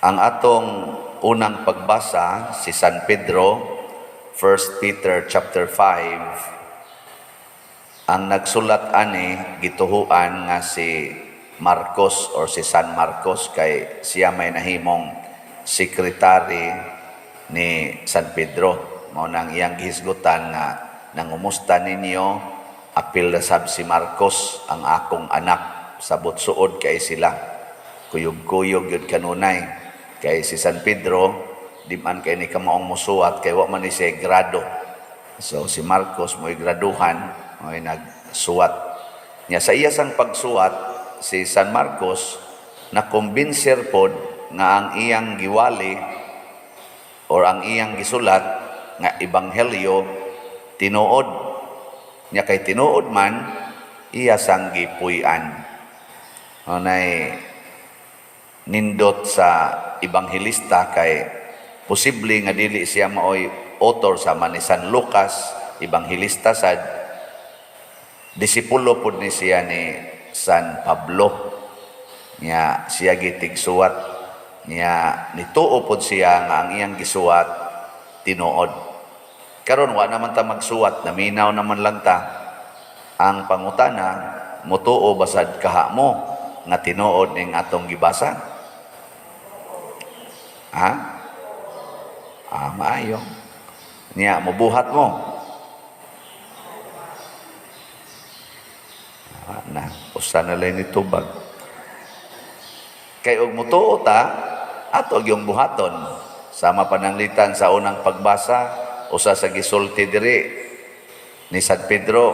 Ang atong unang pagbasa, si San Pedro, 1 Peter chapter 5. Ang nagsulat ani, gituhuan nga si Marcos or si San Marcos, kay siya may nahimong sekretary ni San Pedro. Mao nang iyang gihisgutan nga nangumusta ninyo, apil na sab si Marcos, ang akong anak, sabot suod kay sila. Kuyog-kuyog yun kanunay. Kay si San Pedro, di man kay ni kamaong musuwat, kay wa man ni siya grado. So si Marcos mo'y graduhan, mo'y nagsuwat. Nya sa iya sang pagsuwat, si San Marcos na-kumbinser pod nga ang iyang giwali or ang iyang gisulat nga ebanghelyo tinuod. Nya kay tinuod man, iya sang gipuy-an. Nay nindot sa ebanghelista kay posible nga dili siya maoy author, sama ni San Lucas, ebanghelista sad, disipulo pud ni siya ni San Pablo. Nya siya gitigsuwat, nya nituo pod siya nga ang iyang gisuwat tinuod. Karon wa naman ta magsuwat, naminaw naman lang ta. Ang pangutana, mutuo basad kaha mo nga tinuod ning atong gibasa? Ha? Ah, maayo. Niya, mubuhat mo. Ah, na, usa na lang ni tubag. Kay og mutuo ta, ato yung buhaton. Sama pananglitan sa unang pagbasa, usa sa gisulti diri ni San Pedro,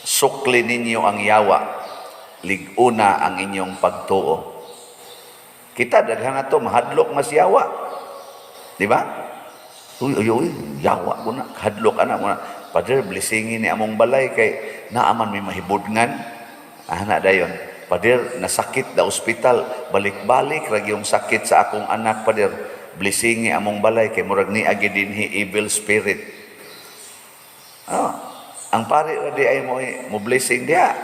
sukli ninyo ang yawa, lig-una ang inyong pagtuo. Kita daghan na to mahadlok mas yawa. Di ba? Uy, uy, uy, yawa ko na, hadlok ana mo na. Padre, blessingin ni among balay kay naaman may mahibudngan. Ah, na dayon. Pader, nasakit da ospital, balik-balik ragi yung sakit sa akong anak, pader. Blessingi among balay kay murag ni agi dinhi evil spirit. Ah, ang pare ra di ay mo mo blessing diha.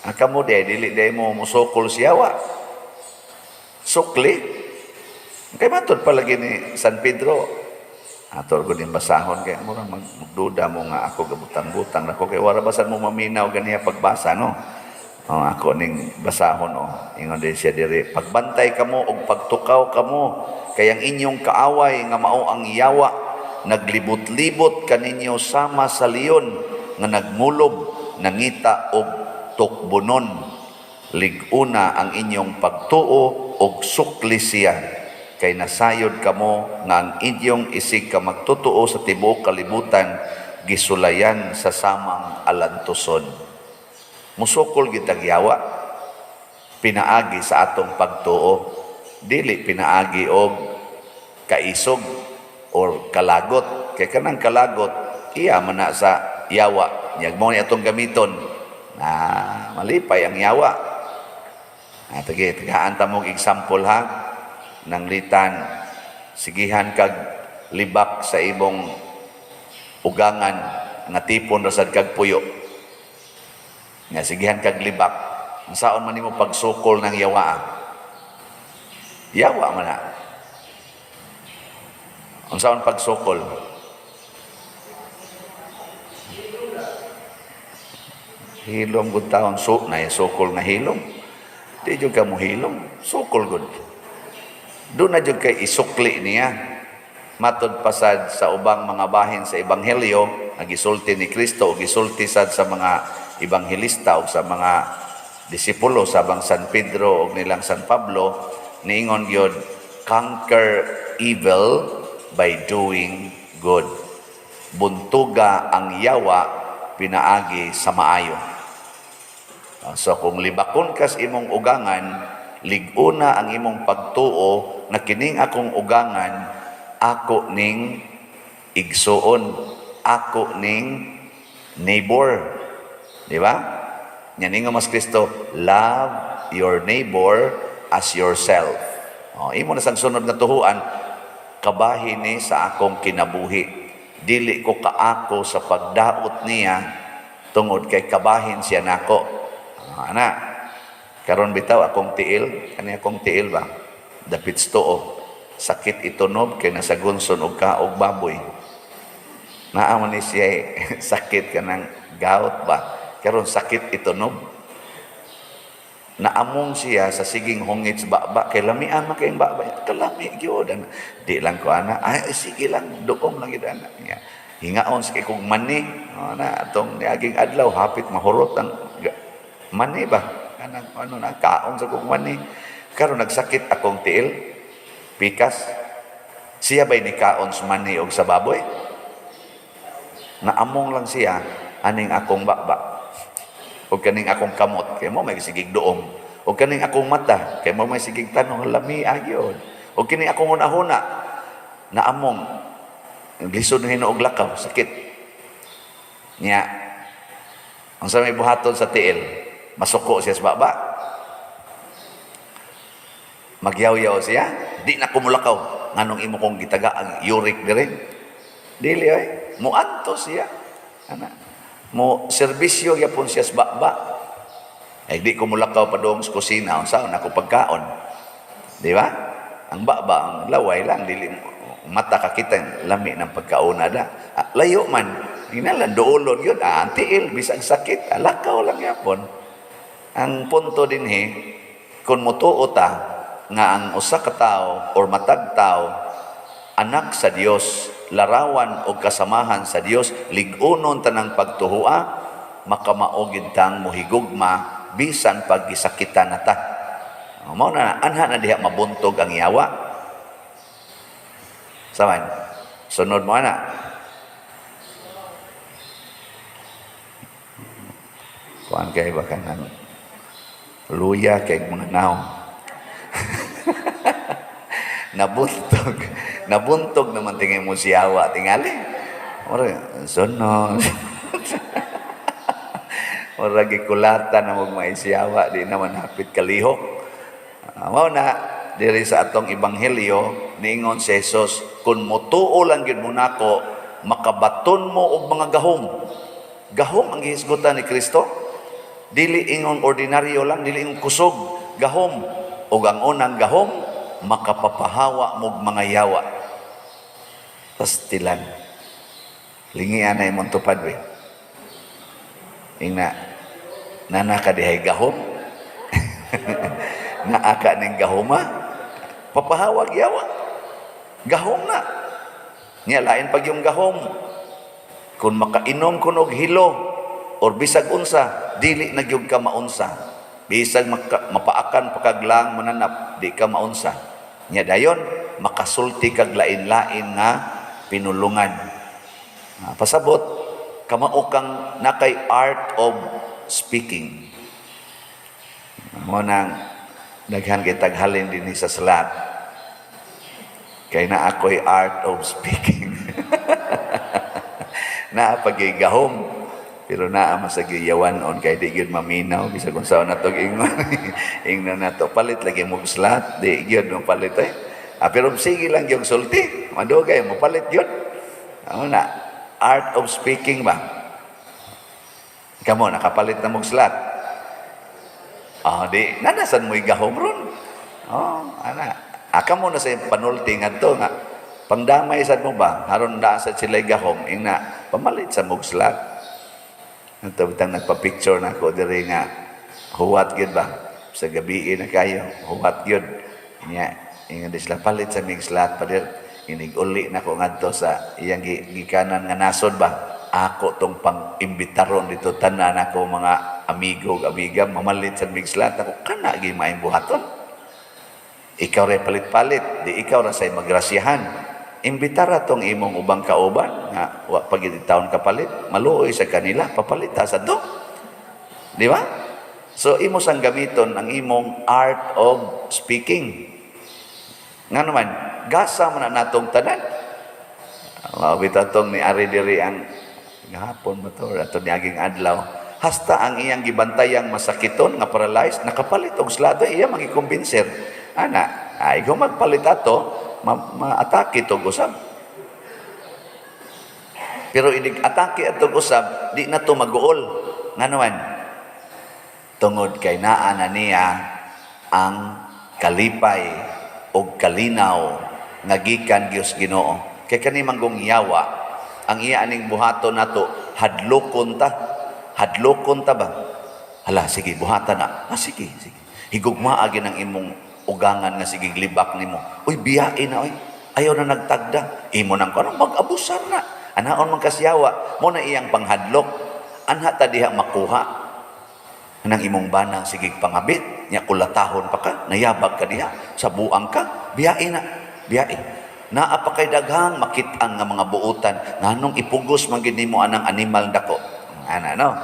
Ang kamo di ay dili di ay mo musukol siyawa. Sukli. Kay matod palagi ni San Pedro. Ato ko din basahon kay mura magduda mo nga ako gabutang-butang nako, kay wara basan mo maminaw ganiya pagbasa, no. Oh, ako ning basahon, oh. Ingon din siya diri, pagbantay kamo og pagtukaw kamo kay ang inyong kaaway nga mao ang yawa naglibot-libot kaninyo sama sa leon nga nagmulob, nangita og tukbonon. Lig-una ang inyong pagtuo og sukli siya, kay nasayod kamo nga ang inyong isig ka magtotoo sa tibuok kalibutan gisulayan sa samang alantuson. Musukol gid ang yawa pinaagi sa atong pagtuo, dili pinaagi og kaisog or kalagot, kay kanang kalagot iya man na sa yawa. Nya mo ni atong gamiton na malipay ang yawa. Ah, tage, tagaan ta mong example ha. Nanglitan, sigihan kag libak sa imong ugangan nga tipon ra sad kag puyo. Nga sigihan kag libak. Unsaon man nimo pagsukol ng yawa? Yawa man na. Unsaon pagsukol? Hilom gud taon so na sukol nga hilom. Di jud ka mo hilom, sukol gud. Doon na jud kay isukli niya. Matod pasad sa ubang mga bahin sa ebanghelyo, nga gisulti ni Kristo o gisulti sad sa mga ebanghelista o sa mga disipulo sa bang San Pedro o nilang San Pablo, niingon gyud, conquer evil by doing good. Buntuga ang yawa pinaagi sa maayo. So kung libakon kas imong ugangan, lig-una ang imong pagtuo na kining akong ugangan, ako ning igsuon, ako ning neighbor. Di ba? Yan nga mas Kristo, love your neighbor as yourself. O, imo na sang sunod nga tuhuan, kabahin ni sa akong kinabuhi. Dili ko kaako sa pagdaot niya tungod kay kabahin siya nako. Ana, karon bitaw akong tiil, kani akong tiil ba? Dapit tuo. Sakit itunob kay nasagunson og kaog baboy. Naa man ni siya sakit kanang gout ba. Karon sakit itunob. Naamong siya sa siging hungit sa baba kay lamian man kayong baba. Kalami gyud ana. Di lang ko ana. Ay, sige lang, duong lang gyud ana. Nya hingaon sa kong mani. O, na atong niaging adlaw hapit mahurot ang mani ba. Kanang ano na kaon sa kong mani. Karon nagsakit akong tiil, pikas. Siya ba'y nikaon sa mani og sa baboy? Naamong lang siya aning akong baba. O kaning akong kamot, kay mo may sigig duong. O kaning akong mata, kay mo may sigig tanong, lami gyud. O kining akong hunahuna, naamong lisod na hinuog lakaw, sakit. Nya, ang sa may buhaton sa tiil, masuko siya sa baba. Magyaw-yaw siya, di na kumulakaw. Nganong imo kong gitaga ang uric dire? Dili ay, muanto siya. Ana. Mo serbisyo gyapon siya sa baba. Ay di ko mulakaw padung sa kusina, unsa na ko pagkaon. Di ba? Ang baba, ang laway lang, dili mata kakita lami ng pagkauna da. Ah, layo man, ginalan duolon yun, ah, ang tiil, bisag sakit, ah, lakaw lang yapon. Ang punto dinhi, kung motuo ta nga ang usa ka tawo or matag tawo anak sa Dios, larawan o kasamahan sa Dios, lig-unon tanang pagtuhua, makamao gid tang mohigugma bisan pag gisakitan na ta. O, mao na anha na diha mabuntog ang yawa. Saman, sunod mo ana. Kuan kay ba kanang luya kay mga naong. Nabuntog. Nabuntog naman tingin mo si Yawa. Tingali. Mura, sunod. Mura gikulatan na magmay si Yawa. Di naman hapit kalihok. Mao na, diri sa atong ebanghelyo, niingon si Jesus, kung motuo lang gyud mo nako, makabaton mo og mga gahom. Gahom ang gihisgutan ni Kristo. Dili ingon ordinaryo lang, dili ingon kusog, gahom. Og ang unang gahom, makapapahawa mog mga yawa. Pastilan. Lingian na imong tupad, we. Ingna, nana ka dihay gahom? Naa ka ning gahoma? Papahawag yawa. Gahom na. Nya lain pag yung gahom. Kung makainom kun og hilo or bisag unsa, dili na gyud ka maunsa. Bisag mapaakan pakaglang mananap, di ka maunsa. Nya dayon makasulti kag lain-lain nga pinulungan. Pasabot kamao kang nakay art of speaking. Mo nang daghan kay taghalin dinhi sa salat. Kay na ako'y art of speaking. Naa pagay gahom pero naa man sa giyawan-on kay di gyud maminaw bisag unsaon nato ingon. Ingnon nato palit lagi mo slat, di gyud mo palit eh. Pero sige lang gyud sulti, madugay mo palit gyud. Amo na art of speaking ba? Kamo nakapalit na mog slat. Ah, di nanasan mo'y gahom ron. Oh, ana. Aka mo na sa panulti ngadto nga pangdamay sad mo ba haron naa sad sila gahom ingna pamalit sa mog slat. Ato bitang nagpa-picture na ako diri nga huwat gyud ba sa gabi na kayo huwat gyud nya ingon di sila palit sa mig slat pader inig uli na ko ngadto sa iyang gikanan nga nasod ba ako tong pang-imbitaron dito tanan ako mga amigo ug amiga mamalit sa mig slat ako kana gyud maayong buhaton. Ikaw ray palit-palit, di ikaw ra say magrasyahan. Imbitara tong imong ubang kauban nga wa pa gid taon kapalit, maluoy sa kanila, papalit ta sa do. Di ba? So imo sang gamiton ang imong art of speaking. Nga naman, gasa man na natong tanan. Mao bitaw tong ni ari diri ang gahapon ba to, ato niaging adlaw. Hasta ang iyang gibantayang masakiton nga paralyzed, nakapalit og slato, iya magikumbinser. Ana, ay kung magpalit ato, maatake tog usab. Pero inig atake atog usab, di na to maguol. Nga naman, tungod kay naa na niya ang kalipay og kalinaw nga gikan Dios Ginoo. Kay kani manggong yawa, ang iya aning buhaton nato, hadlokon ta. Hadlokon ta ba? Hala, sige, buhatan na. Ah, sige, sige. Higugmaa gyud ang imong ugangan nga sige libak nimo. Uy, biyain na, uy. Ayaw na nagtagda. Imo nang kanang mag-abusar na. Anaon man kasyawa, mo na iyang panghadlok. Anha ta diha makuha. Nang imong banang sige pangabit, nya kulatahon pa ka, nayabag ka diha, sa buang ka, biyain na, biyain. Naa pa kay daghang makit-an nga mga buutan, nganong ipugos man gid nimo anang animal dako. Ana no.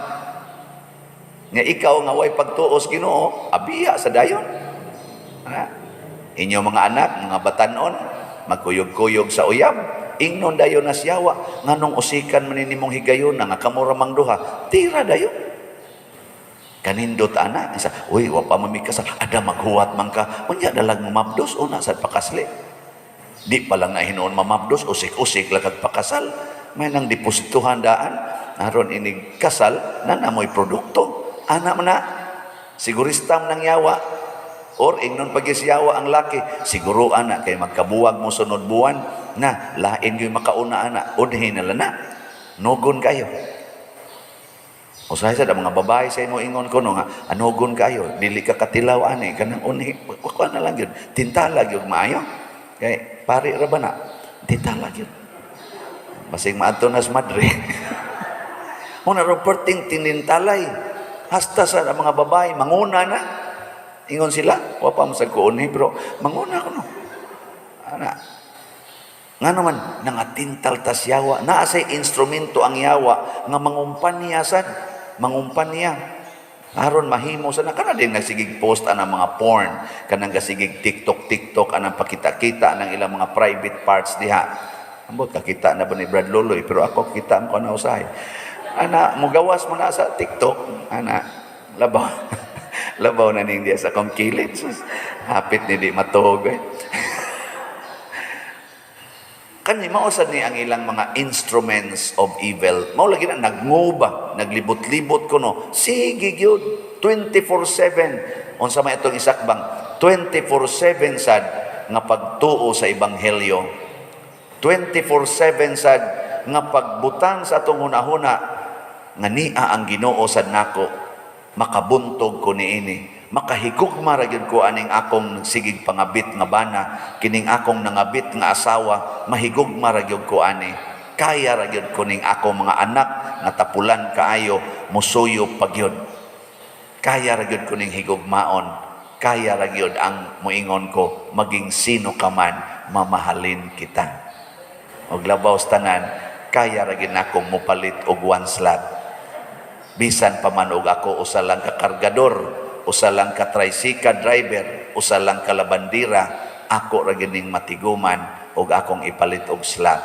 Nga ikaw nga way pagtuos Ginoo, abiya sa dayon. Ana. Inyo mga anak, mga batanon, magkuyog-kuyog sa uyab, ingnon dayon na siyawa, nganong usikan man nimong higayon nga kamo ra mang duha, tira dayon. Kanindot ana, isa, uy, wa pa man mi kasal, ada maghuwat man ka, unya dalag mamabdos, una sad pakasli. Di pa lang na hinuon mamabdos, usik-usik lang kag pakasal. May nang deposituhan daan, aron inig kasal, na namoy produkto. Ana man na, sigurista man nang yawa, or ingnon pagisyawa ang laki, siguro ana kay magkabuwag mo sunod buwan, na lain gyud makauna ana, unhi na lang na, nugon kayo. Usahay sa mga babae sa imo ingon ko no nga anugon kayo, dili ka katilaw ani kanang unhi, kuan na lang gyud, tintala gyud maayo. Kay pari ra ba na? Tintala gyud. Basig maadto nas madre. Muna ro perting tinintalay. Hasta sa mga babae manguna na. Ingon sila, wa pa mo sa kuunhi pero manguna ko no. Ana. Nga naman, nangatintal tas yawa. Naa say instrumento ang yawa nga mangumpanya sad. Mangumpanya. Aron mahimo sa na kana din nagsigig post anang mga porn, kanang gasigig TikTok TikTok anang pakita-kita anang ilang mga private parts diha. Ambot kakita na ba ni Brad Loloy, pero ako kita mo na usahay. Ana, mugawas mo na sa TikTok, ana, labaw. Labaw na ning diya sa akong kilid. Sus, hapit ni di matuog eh. Kani mao sad ni ang ilang mga instruments of evil. Mao lagi na nagnguba, naglibot-libot kuno. Sige gyud 24/7. Unsa may atong isakbang 24/7 sad nga pagtuo sa ebanghelyo. 24/7 sad nga pagbutang sa atong hunahuna nga nia ang Ginoo sad nako, makabuntog ko niini, makahigugma ra gyud ko aning akong sigig pangabit nga bana, kining akong nangabit nga asawa, mahigugma ra gyud ko ani, kaya ra gyud ko ning akong mga anak nga tapulan kaayo, musuyo pa gyud, kaya ra gyud ko ning higugmaon, kaya ra gyud ang muingon ko, maging sino ka man, mamahalin kita. Og labaw sa tanan, kaya ra gyud nakong mopalit og one slot, bisan pa man og ako usa lang ka kargador, usa lang ka tricycle driver, usa lang ka labandira, ako ra gyud ning matiguman og akong ipalit og slot.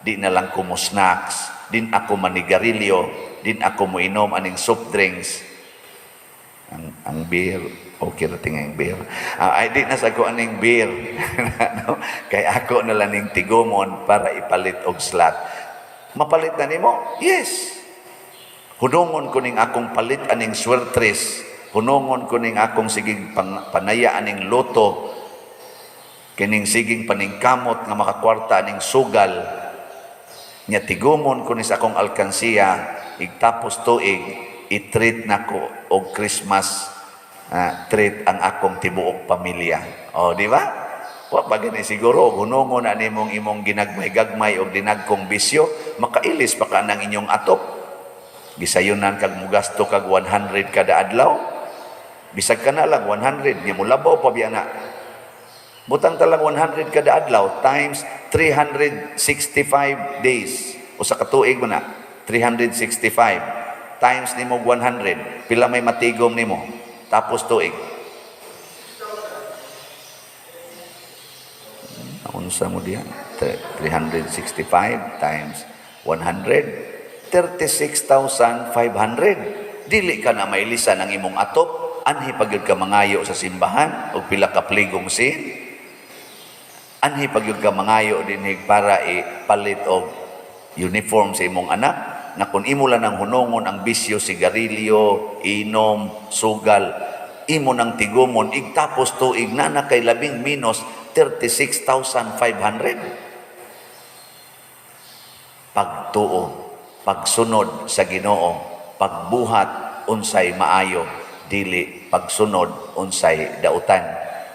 Di na lang ko mo snacks, din ako manigarilyo, din ako moinom aning soft drinks. Ang beer, okay ra tingay ang beer. Ah, ay di na sa ko aning beer. No? Kay ako na lang ning tigumon para ipalit og slot. Mapalit na nimo? Yes. Hunungon ko ning akong palit aning swertres. Hunungon ko ning akong sigig panaya aning loto. Kining siging paningkamot nga makakwarta aning sugal. Nya tigumon ko ni sa akong alkansiya, igtapos tuig, i-treat nako og Christmas treat ang akong tibuok pamilya. O, di ba? Wa pa gani siguro og hunungon na nimong imong ginagmay-gagmay og dinagkong bisyo, makailis pa ka ng inyong atop. Gisayunan kag mugasto kag 100 kada adlaw. Bisag ka na lang 100, nya molabaw pa biya na. Butang ta lang 100 kada adlaw times 365 days. Usa ka tuig mo na, 365 times nimo 100, pila may matigom nimo tapos tuig? Unsa mo diyan? 365 times 100, 36,500. Dili ka na mailisan ang imong atop, anhi pa gyud ka mangayo sa simbahan og pila ka pligong sin. Anhi pa gyud ka mangayo dinhig para ipalit og uniform sa imong anak, na kung imo lang ang hunongon ang bisyo, sigarilyo, inom, sugal, imo nang tigumon, igtapos tuig na na kay labing minus 36,500. Pagtuo, pagsunod sa Ginoo, pagbuhat unsay maayo, dili pagsunod unsay dautan.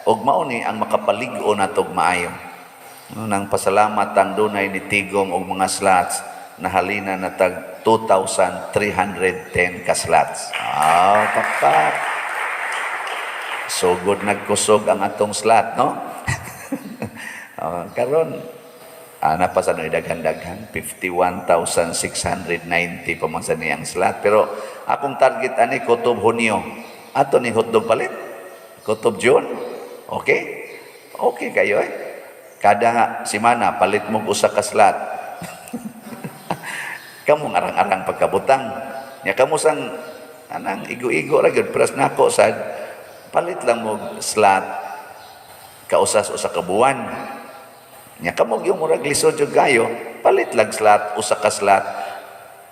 Ug mao ni ang makapalig-on natog maayo. No, nang pasalamat ang dunay ni tigom og mga slots, nahalina na tag 2,310 ka slots. Ah, pakpak. Sugod nagkusog ang atong slot, no? Ah, karon ana pa sa daghan-daghan, 51,690 pa man sa niyang slot. Pero akong target ani kutob Hunyo. Ato ni hotdog palit. Kutob June. Okay? Okay kayo eh. Kada simana palit mo usa ka slot. Kamong arang-arang pagkabutang. Nya kamo sang anang igo-igo ra gyud pras nako sad, palit lang mo slot kausas usa ka buwan. Nya kamo yung murag lisod jud kayo, palit lang slot, usa ka slot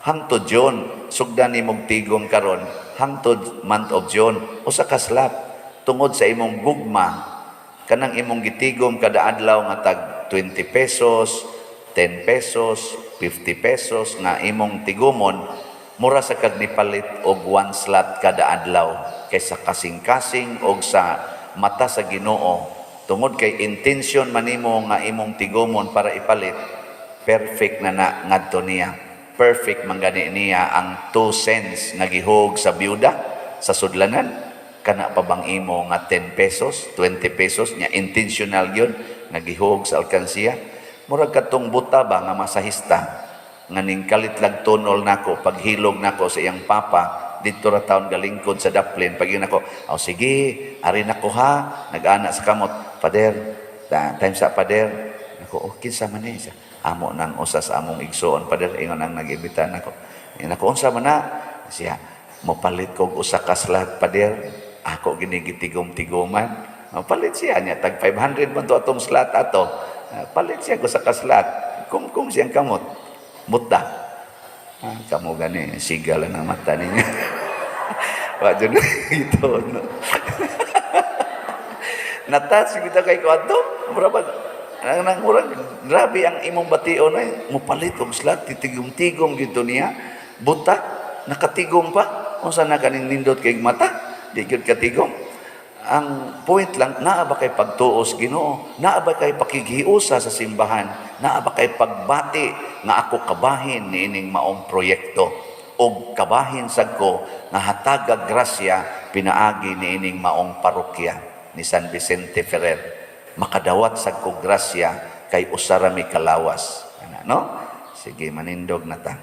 hangtod June. Sugdan nimong tigom karon hangtod month of June, usa ka slot tungod sa imong gugma, kanang imong gitigom kada adlaw nga tag 20 pesos, 10 pesos, 50 pesos nga imong tigumon, mura sa kag nipalit og one slot kada adlaw kaysa kasing-kasing og sa mata sa Ginoo, tungod kay intention manimo nga imong tigumon para ipalit, perfect na na ngadto niya. Perfect man gani niya ang 2 cents nga gihog sa byuda sa sudlanan. Kana pa bang imo nga 10 pesos, 20 pesos nya intentional gyud nga gihog sa alkansiya? Murag kadtong buta ba nga masahista nga ning kalit lag tunol nako paghilog nako sa iyang papa didto ra taon galingkod sa daplin. Pag nako, "Oh, sige, ari nako ha," nag-ana sa kamot, "Pader, time sa pader." Nako, "Oh, kinsa man ni siya?" "Amo nang usa sa among igsoon, pader," ingon ang nag-imbita nako. Nako, "Unsa man na siya?" "Mopalit kog usa ka slot, pader, ako gini gitigom-tigoman." Palit siya niya tag 500 man to atong slot ato. Ah, palit siya og usa ka slot, kum siyang kamot buta. Ah, kamo gani siga lang ang mata ninyo. Wa jud ito, no? Na-touch kita kay ko ato. Mura ba nang nang murag grabe ang imong bation ay mopalit og slot, titigom-tigom gito niya. Buta, nakatigom pa. Unsa na kaning nindot kay mata? Di gyud katigom. Ang point lang, naa ba kay pagtuos Ginoo? Naa ba kay pakighiusa sa simbahan? Naa ba kay pagbati nga ako kabahin niining maong proyekto? Og kabahin sad ko nga hatagag grasya pinaagi niining maong parokya ni San Vicente Ferrer. Makadawat sad ko grasya kay usa ra mi kalawas. Ana, no? Sige, manindog na ta.